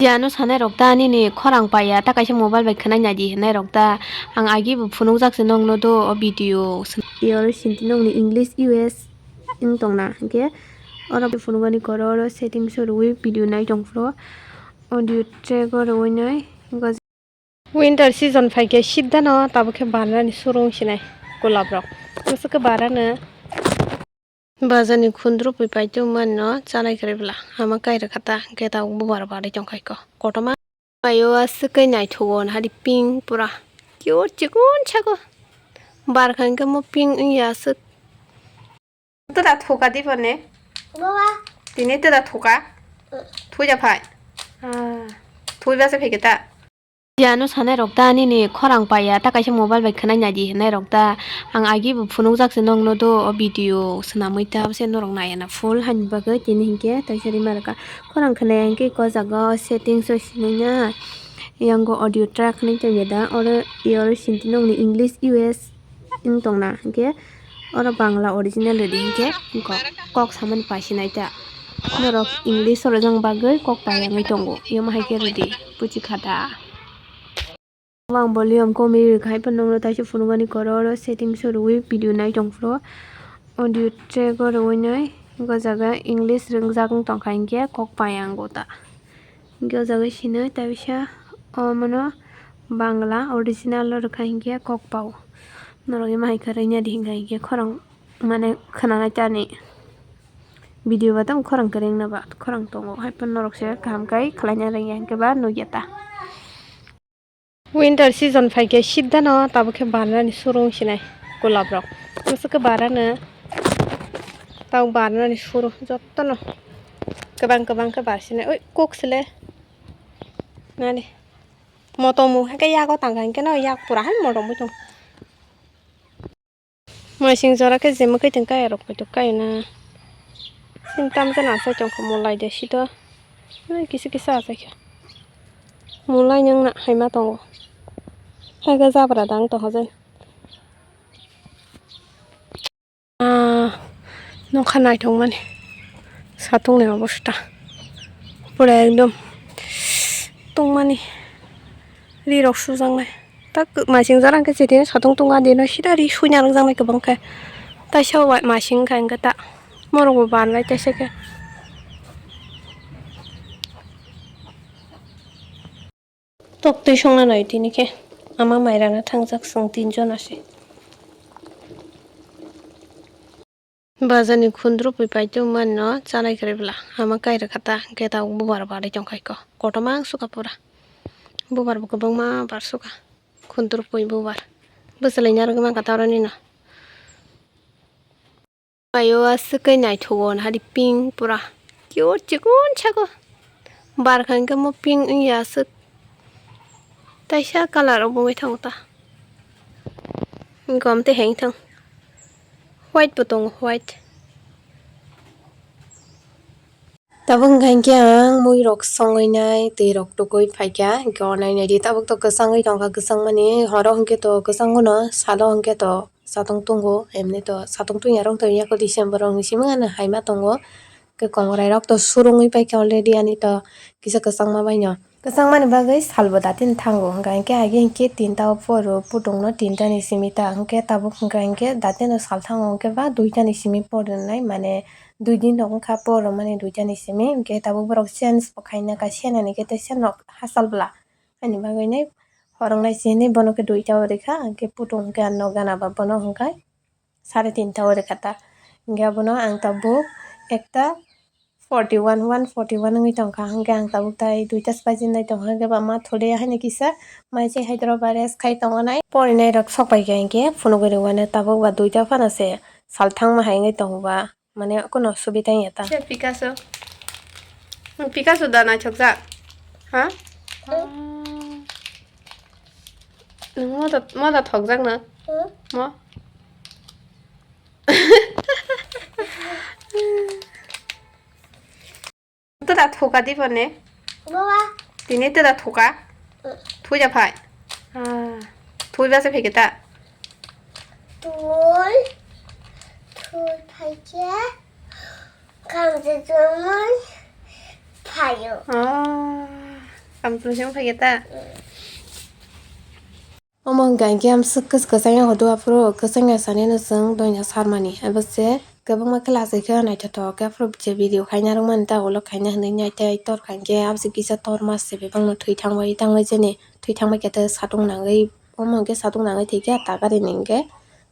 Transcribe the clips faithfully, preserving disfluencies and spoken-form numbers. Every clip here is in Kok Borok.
Ano sanai rok ta nini khorang paya ta kaisa mobile bai khwnai nai di hinai rok ta. Ang agi bo phunukjak se nokno do o video. Iyoro sinti nokni English U S wng tongna hinkhe oro phunukmani koro oro settings o rwui video nai tong phuru audio track o rwui nai. Winter season phaikhe sidda no tabuk khe barnani surung sinai gulab rok. Aswk khe barano. Bazar ni khundrupui paitwi manno chanai kwrwi bwla hama kai rwkha ta, hwnkhe tabuk bubar barwi tongkha iko kotorma. Ayo aswk khe naithogo nahadi pink pura cute chikon sako. Barkha hwnkhe mo pink wngya aswk. Tada thoka di bone. Baba. Tini tada thoka. Thui ja phai. Ah, thui ba se phai kita. Ano sanai rok ta nini khorang paya ta kaisa mobile bai khwnai nai di hinai rok ta. Ang agi bo phunukjak se nokno do o video swnamwi ta se norok nai ana full hani bagwi tini hinkhe taisa rima rwkha. Khorang khwnai hinkhe ko jaga o settings o sinai na. Yango audio track hinwi tongya da oro iyoro sinti nokni English U S wng tongna hinkhe oro Bangla original rwdi hinkhe kok, kok samani paisinai ta. Norok English o rwjak bagwi kok pai wngwi tongo. Iyoma hai khe rwdi puchi khata. Ang volume komwi rwkha hai phano nokno taisa phunukmani koro oro settings o rwui video nai tong phuru audio track o rwui nai o jaga English rwngjak wng tongkha hinkhe kok pai ang gota. Hinkhe o jaga sinwi taisa omono Bangla original o rwkha hinkhe kok pao. Norok ema hai khe rwngya di hinkha hinkhe khorang mane khwnanai tani video ba tamo khorang kwrwngno ba khorang tongo hai phano norok se kaham kai khlaina rwngya hinkhe ba nukya ta. Winter season phaikhe sidda no tabuk khe barnani surung sinai gulab rok. Aswk khe barano tabuk barnani suru jottono kwbang kwbang khe barsinai. Oi kok sile nani motom mu hai khe yago tangkha hinkhe no yak pura hai motom bui tong. Maising jora khe je mwkhwtwng kaya rok poito kaya na. Sini tamjani achai tongkha mulai de sito. Nai kisa kisa achai kha. Mulai nang na haima tongo. Hai khe jabra dang tongkha jani. Ah, nokha naithok mani. Satung ni obosta. Pura ekdom tongmani. Ri rok sujaknai. Ta kwk masing jora hwnkhe chitini satung tongo, adino sida ri suina rwkjaknai kwbang khe. Taisa wa-, masing wngkha hwnkhe ta morokbo barnai taisa khe. Tok twi songna nai tini khe ama mai rana thangjak chwng tin jona se. Bazar ni khundrupui paitwi manno chanai kwrwi bwla hama kai rwkha ta, hwnkhe tabuk bubar barwi tongkha iko kotorma wng sukha pura. Bubar bo kwbangma bar sukha, khundrupui bubar bwchwlwi narwgwi mankha ta oro nino. Ayo aswk khe naithogo nahadi pink pura cute chikon sako. Barkha hwnkhe mo pink wngya aswk. Taisa colour rok bo wngwi thango ta. Gom tei heng thang. White bo tongo, white. Tabuk hwnkha hinkhe ang mui rok songwi nai, twi rok tukui phaikha, hinkhe onai naidi tabuk to kwchangwi tongkha, kwchangmani horo hinkhe to kwchangwno, salo hinkhe to satung tungo, emni to satung tungya rok to yako December rokni simi ano haima tongo, khe kongrai rok to surungwi paikha already ani to kisa kwchangma baino. Kwchangmani bagwi salbo datin thango, hwnkha hinkhe agi hinkhe tinta o poro, putungno tinta ni simi ta, hinkhe tabuk hwnkha hinkhe datino sal thango, hinkhe ba duita ni simi poro nai, mane dui din rok wngkha poro mani duita ni simi, hinkhe tabuk borok change bo khaina ka senani khe tei senok hachal bwla, ani bagwi nai horoknai se hinwi bono khe duita o rikha, hinkhe putung hinkhe ano gana ba bono hwnkhe. Sare tinta o rwkha ta. Hinkhe abono ang tabuk ekta forty one, one forty one wngwi tongkha. Hinkhe ang tabuk tai duita se bajinai tongkha. Hinkhe ba ma thole haino kisa mai se Hyderabad rest khai tongo nai. Porinai rok sok pai kha hinkhe phunugwi rwmano tabuk ba duita phano se sal thangma hai wngwi tongo ba. Mane kono subida wngya ta. Picasso. Picasso da naithokjak. Ha? Nwng moda, moda thokjak na? Hmm? Mo? Tada thoka di bone? Baba. Tini tada thoka? Hmm. Thui ja phai. Ah, thui ba se phai kita. Thui. Thui phai ke. Kamjwk jwngmung phaio. Ah. Kampung song phai ta. Omo hwnkha hwnkhe amswk kwchang ya hodu aphuru kwchang ya sani no chwng doina sarmani. Abo se kwbangma class hai khe naithothok khe aphuru je video khaina rwmani ta ulo khaina hwnwi naitai tor kha hwnkhe abse kisa tor mas se bebakno thwi thangbai tangwi jeni thwi thangbai khe satung nangwi omo hwnkhe satung nangwi thwikhe ta gari ni hwnkhe.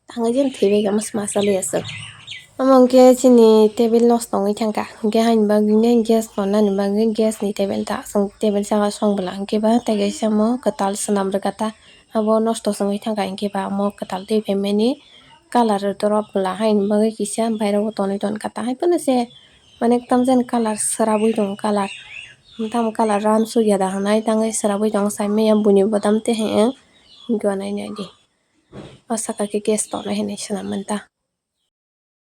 Tangwi jani thwibai khe masa masa le aswk. Omo hwnkhe chini table nosto wngwi thangkha. Hwnkhe haini bagwi gas tonnani bagwi gas ni table ta aswk table saka song bwla hwnkhe ba tei kaisa omo kwtal swnam rwkha ta. Abo nosto se wngwi thangkha hwnkhe ba omo kwtal twi phaimani colour dorop bwla haini bagwi kisa bairok bo tonwi tonkha ta. Hai phano se onek tamjani colour swrabwi tongo colour. Tamo colour ramsukya da hwnwi tangwi swrabwi tongo saimanya buini bodam tei hwnwi hwnkhe nainai di. O saka khe gas tongnai hinwi swnam manta.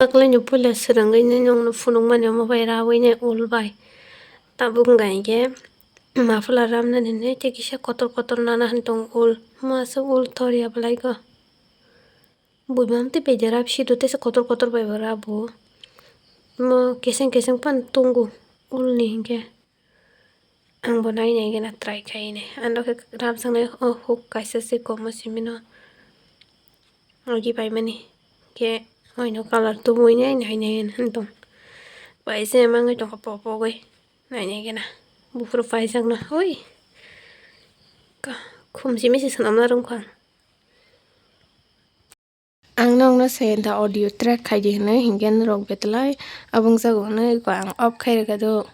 Taklaini puila swrwngwi nini nwngno phunukmani omo bai rawini ul bai. Tabuk wngkha hinkhe muffler ramnani hinwi tei kisa kotor kotor nana hinwi tongo ul. Omo aswk ul thor ya bwlaikho. Buibam tei beide rap sido teisa kotor kotor bai bo rabo. Omo keseng keseng phano tongo ulni hinkhe. Ang bo nai nai gana try khai nai. Ano khe ramjaknai o hook kaisa se komo simi no. Agi paimani khe oino colour tubui nai nai nai hinwi tong. Paisa mangwi tongkha pok pogwi nai nai gana. Buphuru paijakna oi. Ka-, khum simi se swnamna rwngkha ang. Ang nokno se da audio track khaidi hinwi hinkhe norok betlai abung jago hinwi ko ang off khai rwkha do.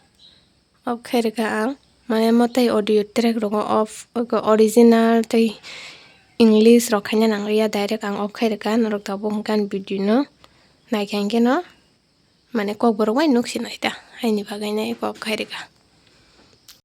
Off khai rwkha ang. Mane mo tei audio track rogo off, original tei English rok khaina nangliya, direct ang off khai rwkha. Norok tabuk hwnkhe ani video no naikha hinkhe no mane kokborok bai nuk sinai ta, haini bagwi nai off khai rwkha.